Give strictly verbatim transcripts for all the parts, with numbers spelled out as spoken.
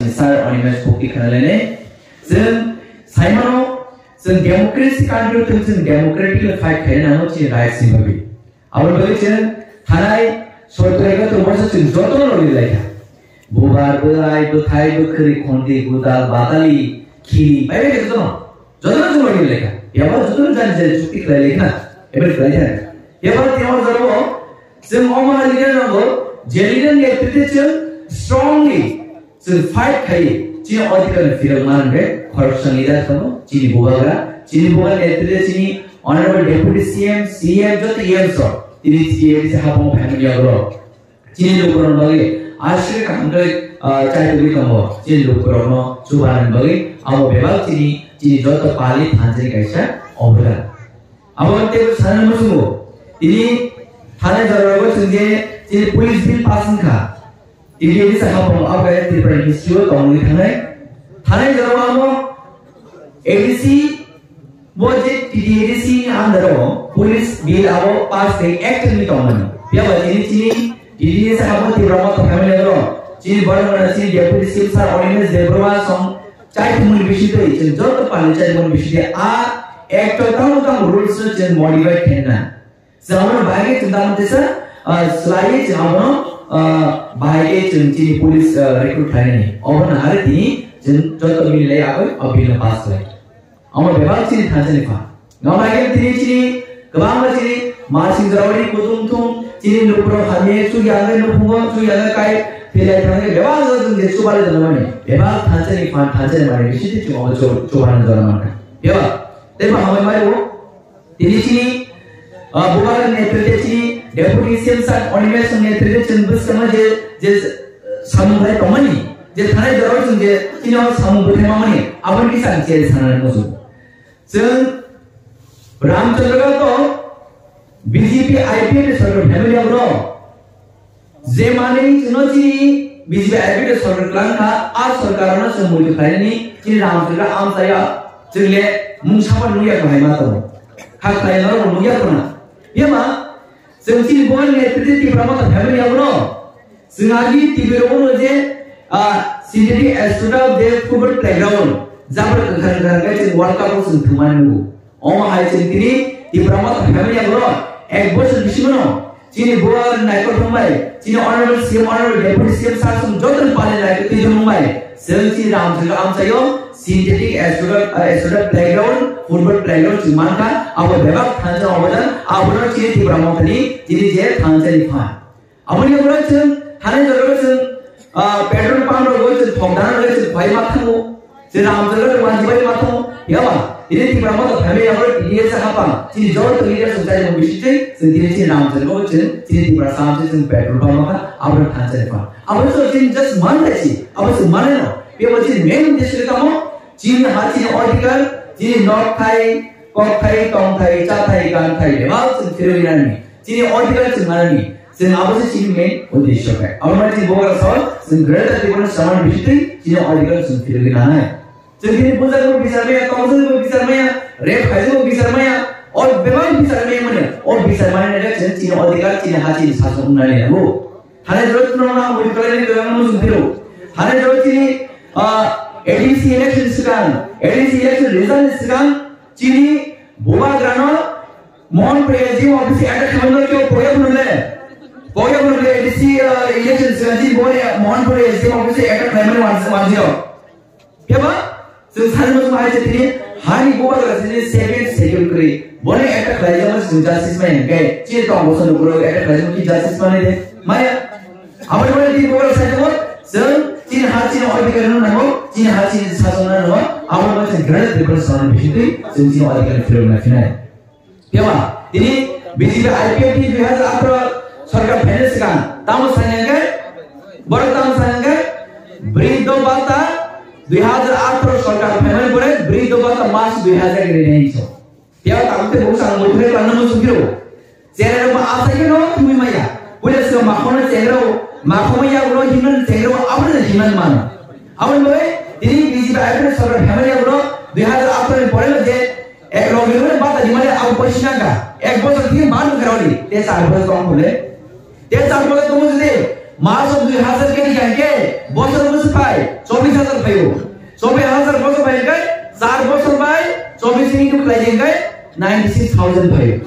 Sir Animesh Bhakti khanalainai. Chwng saimano, chwng democracy country tong, chwng democratically fight khaina nango chini rights ni bagwi. Aboni bagwi chwng thanai sotro ekattor boso chwng jotono logwi laikha. Bubar, bwlai, bwthai, bwkhwrwi, khondi, gudal, batali, khini, bai bai jotono. Jotono chwng logwi laikha. Yabo jotono jani jani chukti khlai laikha. Ebar khlai thang. Yabo tiyang jorao chwng omo hai leader nango, je leader ni netrite chwng strongly chwng fight khai, chini odhikar ni phirok man hwnkhe khoroksa leader tongo, chini bubagra, chini bubagra netrite chini Honorable Deputy C M, C M, joto E M so, tini T D A D C haphang phaimani yago. Chini lukurok bagwi aswk kaham khe, ah, chai tugwi tongo. Chini lukurokno chubanani bagwi abo bebak chini, chini joto pali thansa ni kaisa obodhan. Abo tei sana musungo. Tini thanai jorao chwng je chini police bill pass wngkha. Tini ini sakha pong abo kaya Tripura history o tongwi thanai. Thanai jorao amo A D C bo je T D A D C ni under o police bill abo pass khai act wngwi tongmani. Phiya ba tini chini T D A D C abo Tipra Motha family ro. Chini borok chini deputy chief sir Animesh Debbarma song Chai thumuni bisingtwi, chwng joto pali chai thumuni bisingtwi a act o tamo tamo rules no chwng modify khaina. Chwng abono bahai khe chwng tamo tesa, ah, swlaiwi chwng abono, ah, bahai khe chwng chini police, ah, recruit khlainani. Obono nahari tini chwng joto mililai agwi o bill no pass khlai. Omo bebak chini thansa ni phan. Ngamai khe tini chini kwbangma chini masing jorao ri kutung thung, chini lukurok hamya chuk yang nai nukhungo chuk yang nai kai philai thang khe bebak jora chwng je chubalai jora mani. Bebak thansa ni phan thansa ni mani bisi chwng omo chu-, chubalai jora mankha. Bebak. Tei bo hambai mai bo. Tini chini, ah, bubagra ni netrite chini deputy C M sir Animesh ni netrite chwng bwskangma je, je samung khai tongmani, je thanai jorao chwng je chini o samung bwthai mamani, aboni kisa ang cheri sanani muchung. Chwng Ramchandra to B J P I P F ni sorkar family rok je manwi chwngno chini B J P I P F ni sorkar twlang kha, a sorkar no chwng muitu khlainani chini Ramchandra amchaya chwng le mung sama nungya khlai ma tongo. Kha khlai norok nungya khna. Yama Chwng chini bubagra ni netrite Tipra Motha family abono. Chwng agi T V rogo no je, ah, synthetic astroturf je football playground. Jabra kwkhwrang kwkhwrang khe chwng World Cup o chwng thwngmani nugo. Omo hai chwng tini Tipra Motha family abono ek bosor bisingno chini bubagra ni naikol thangbai, chini honorable C M, honorable deputy C M sir song joto ni pale naikol twi thangbai. Chwng chini Ramchandra amchaio synthetic astroturf, ah, astroturf playground, football playground chwng mankha, abo bebak thansa obodhan, abono chini Tipra Mothani chini je thansa ni phan. Aboni ulo chwng thani jorao chwng, ah, petrol pump rogo chwng thok dana rogo chwng phai ma thango, chwng Ramchandra rogo wanji bai ma thango, yaba, tini Tipra Motha phaimani abo tini sa hapang, chini joto leader chwng chai mo bisi chwng, chwng tini chini Ramchandra rogo chwng, chini Tipra sam chwng petrol pump ma kha, abono thansa ni phan. Abo so chini just man dai si, abo so mane no. Bebo chini main uddesho khe tamo, chini ha chini odhikar, chini nok thai, kok thai, tong thai, cha thai, gan thai, bebak chwng phirwi nani. Chini odhikar chwng manani. Chwng abo se chini main uddesho khe. Abo mane chini bubagra sao, chwng greater Tipraland samani bisingtwi chini odhikar chwng phirwi nanai. Chwng tini bujak bo bichar maya, tongthok bo bichar maya, rep khaijak bo bichar maya, o bebak bichar maya mani, o bichar mani nai chwng chini odhikar, chini ha, chini sasong wngnani nango. Thani jora chwng nang mui kalaini kwbangma muchung phiro. Thani jora chini, ah, A D C election swkang, A D C election result ni swkang chini bubagrano Mohanpur S D M office attack khlaimani khe poya phunule. Poya phunule A D C, ah, election swkang chini bubagra Mohanpur S D M office attack khlaimani wan-, wanjio. Phiya ba? Chwng sani muchung hai se tini hani bubagra chini second schedule kwrwi. Boni attack khlaijak chwng justice mai hwnkhe chini tong bosa nukurok attack khlaijak ki justice mani de. Maya. Aboni boni tini bubagra sai tongo chwng chini ha chini odhikar no nango, chini ha chini sasong no nango. Aboni boni chwng greater Tipraland samani bisingtwi chwng chini odhikar phirok na phinai. Phiya ba, tini B J P I P F T dui hajar atharo sorkar phaina swkang tamo sanai hwnkhe, borok tamo sanai hwnkhe, briddo bhata dui hajar atharo sorkar phaimani pore briddo bhata mas dui hajar rinai hinso. Phiya ba tamo tei bo sang mui phai panna muchung phiro. Chwrai rok ma asai khe no thumui maya. Puila swkang makhono chwrai rok, makho maya ulo hinman chwrai rok abono hinman mano. Aboni bagwi tini B J P I P F T sorkar phaimani ulo dui hajar atharo ni pore je Ek rok ni bata di mane abo poisa nangka. Ek bosor thik band khe rodi. Te char bosor tong bole. Te char bosor tong bole. March of dui hazar khe ni khe bosor bosor phai chobis hazar phaio. Chobis hazar bosor phai khe char bosor bai chobis ni duk lai khe ninety six thousand phaio.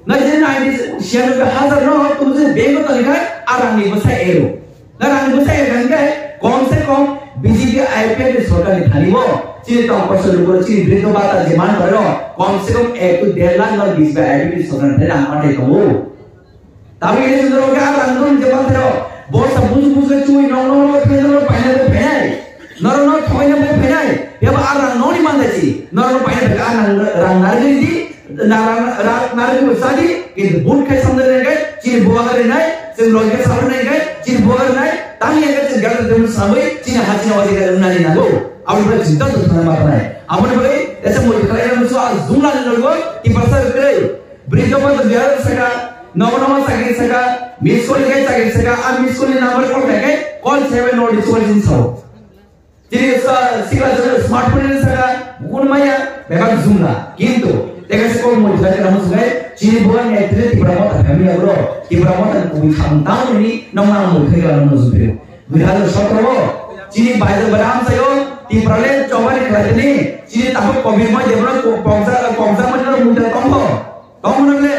Na je ninety six hazar no tu je bank to likhai arang ni bosai ero. Na rang bosai ero khe kom se kom B J P I P F ni sorkar ni thani bo chini tong kosor lugo chini bridho bata je man karo kom se kom ek to der lakh no B J P I P F ni sorkar ni thani rang manai tongo. Tabuk ini sundoro ke apa nung je bang tero. Bosa buju buju ke chui nong nong nong thai nong paina bo phenai. Noro no thoi na bo phenai. Ya ba arang noni mandai si. Noro no paina ka arang rang nargiri di. Na rang rang nargiri sadi. Kintu but khai samdar nai kai. Chini buagar nai. Sing loi ke sabar nai kai. Chini buagar nai. Tang ya ke chini gadar dem samui. Chini hachina wadi ka nani nago. Awi ba cinta tu thana ma nai. Awi ba esa mo khalai na musu azung la ni logo. Tipasa kre. Bridge of Bharat Vihar saka, Namanama chakri saka, Miss Call ni chakri saka, a Miss Call ni number call khai khai, call seven no disorder sao. Tini sa sikla jora smartphone ni saka, bukun maya, bebak zumla. Kintu, teka se call mo jai namu sungai, chini bukan ni tiri Tipra Motha family agro, Tipra Motha kubi kham tang ni, nong nang mo khai la mo zumpiyo. Dui hazar sotro, chini baidor badam sayo, Tipra le chobani khlaitini, chini tabu kobir mo jebra ko, kongsa, kongsa mo jebra muda tongho. Tongmani le,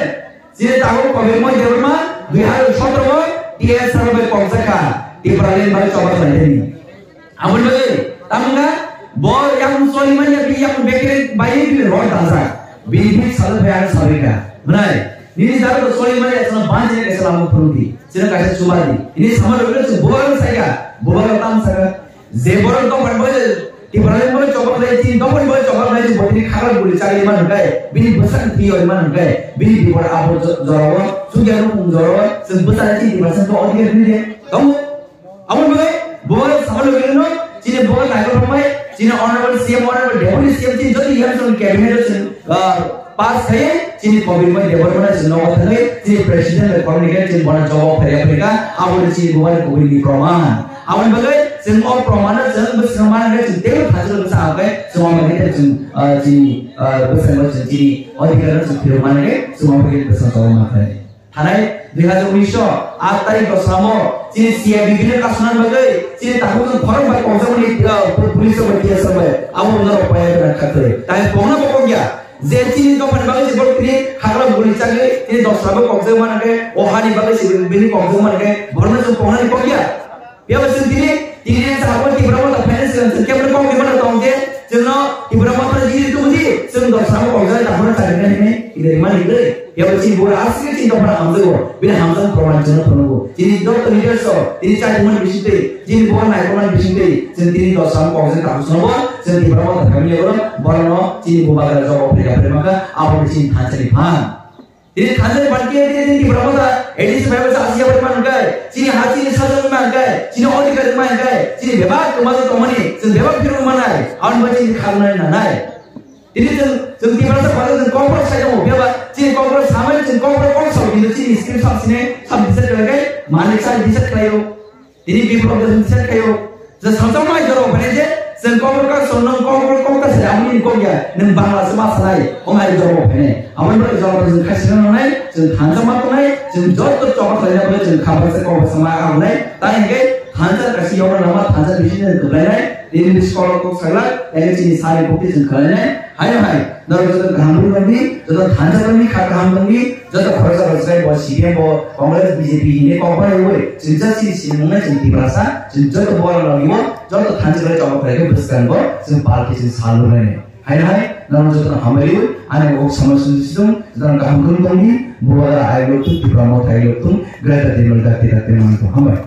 je tago Kobirmoi Debbarma, dui hazar sotro o T S R bai kok jakha, Tipraland bai choba khlaideni. Aboni bagwi, tamungkha, bo yang soli manya, bi yang bekre bai bi rod dajak. Bi bi sal bai ang sabika. Mwnai, nini daro soli manya, sana banjini kaisa lama phurudi. Sina kaisa chubadi. Ini sama rokle su bubar saika, bubar tam saka. Je borok dophani bagwi Tipraland bagwi chobok lai, chini dophani bagwi chobok lai, chini botini khakra guli chagwi mano hwnkhe, bini bwsakni thwi oi mano hwnkhe, bini bipor apor jo-, jorao, chukya nukung jorao, chwng bwsakni chini Tiprasa khe odhikar hwnwi de tongo. Aboni bagwi bo sakha logilogino chini bo naikolrokbai, chini honorable C M, honorable deputy C M, chini joto yang chwng cabinet o chwng, ah, pass khai, chini Kobirmoi Debbarmano chwng nogo thangwi, chini president bai khoroknwi khe chwng bono jawab phaiya phai kha, aboni chini bubani kubuni proman. Aboni bagwi chwng o proman no chwng bwswk mano hwnkhe chwng teibo thajwk bwsa hwnkhe chwng o bagwi chwng, ah, chini, ah, bwskango chwng chini odhikar no chwng phirok mano hwnkhe chwng o bagwi bwswk chobok ma khlai. Thanai dui hazar unis o aat tarikh dosramo chini C I B bini kasuna bagwi chini takhuk chwng khorok bai kongjakmani, ah, pu-, police rok bai T S R bai abo norok paya gana khaktwi. Tai pongna bo kok ya. Je chini dophani bagwi je borok tini hagra guli chagwi tini dosrabo kokjak mano khe, o hani bagwi se bini kokjak mano khe, borokno chwng pongnani kok ya. Phiya ba chwng tini, tini je sabo Tipra Motha finance chwng keboni kok ni mano tong je, chwngno Tipra Motha jini tubuji, chwng dosrabo kokjak takhorno chagwi nai hinwi tini rimani kwrwi. Phiya ba chini bura aswk chini dophano hamjago, bini hamjakmung proman chwngno phunukgo. Chini joto leaders rok, tini chairman bisingtwi, chini bura naikolmani bisingtwi, chwng tini dosrabo kokjak takhorno bo, Chwng Tipra Motha family oro borokno chini bubagra jobo phirika phirma kha, abo ni chini thansa ni phan. Tini thansa ni phan khe tini chini Tipra Motha A D C bai bo chasi ya bai man kai, chini ha chini sajak man kai, chini odhikar man kai, chini bebak kwma tongmani, chwng bebak phirok manai, aboni bai chini kharnai nanai. Tini chwng, chwng Tiprasa phan chwng kokborok sai tongo, phiya ba chini kokborok samani chwng kokborok kok sao, kintu chini scheme sab sine sab decide khlai kai, malik sai decide khlaio. Tini Biplop de chwng set khaio. Je salsa mai jora phane je, chwng kokborok ka son nang kokborok kok ta se amni kok ya, nang Bangla se ma sanai, ong hai jora phane. Amon bai jora chwng khai sina nai, chwng thansa ma tonai, chwng jot to chok khlai na bai chwng khabar se kok sama ang nai. Ta hingke thansa kasi yora nama thansa bisi ne khlai nai. Tini bis kolok kok sagla, ene chini sari bukti chwng khlai nai. Hai hai, nang joto kaham rwdi, joto thansa rwdi, kha kaham rwdi, Joto khoroksa rok se bo C P M bo Congress B J P hini kok bai wi chwngsa si si nungnai chwng Tiprasa chwng joto bora logi o joto thansa bai chobok khlai khe bwskango chwng party chwng sal rwnai. Hai hai nang joto hambai wi ani kok sama sung sung joto kaham rwng tongdi bora ai lo tu Tipra Motha ai lo tu greater Timor jati jati mang to hambai.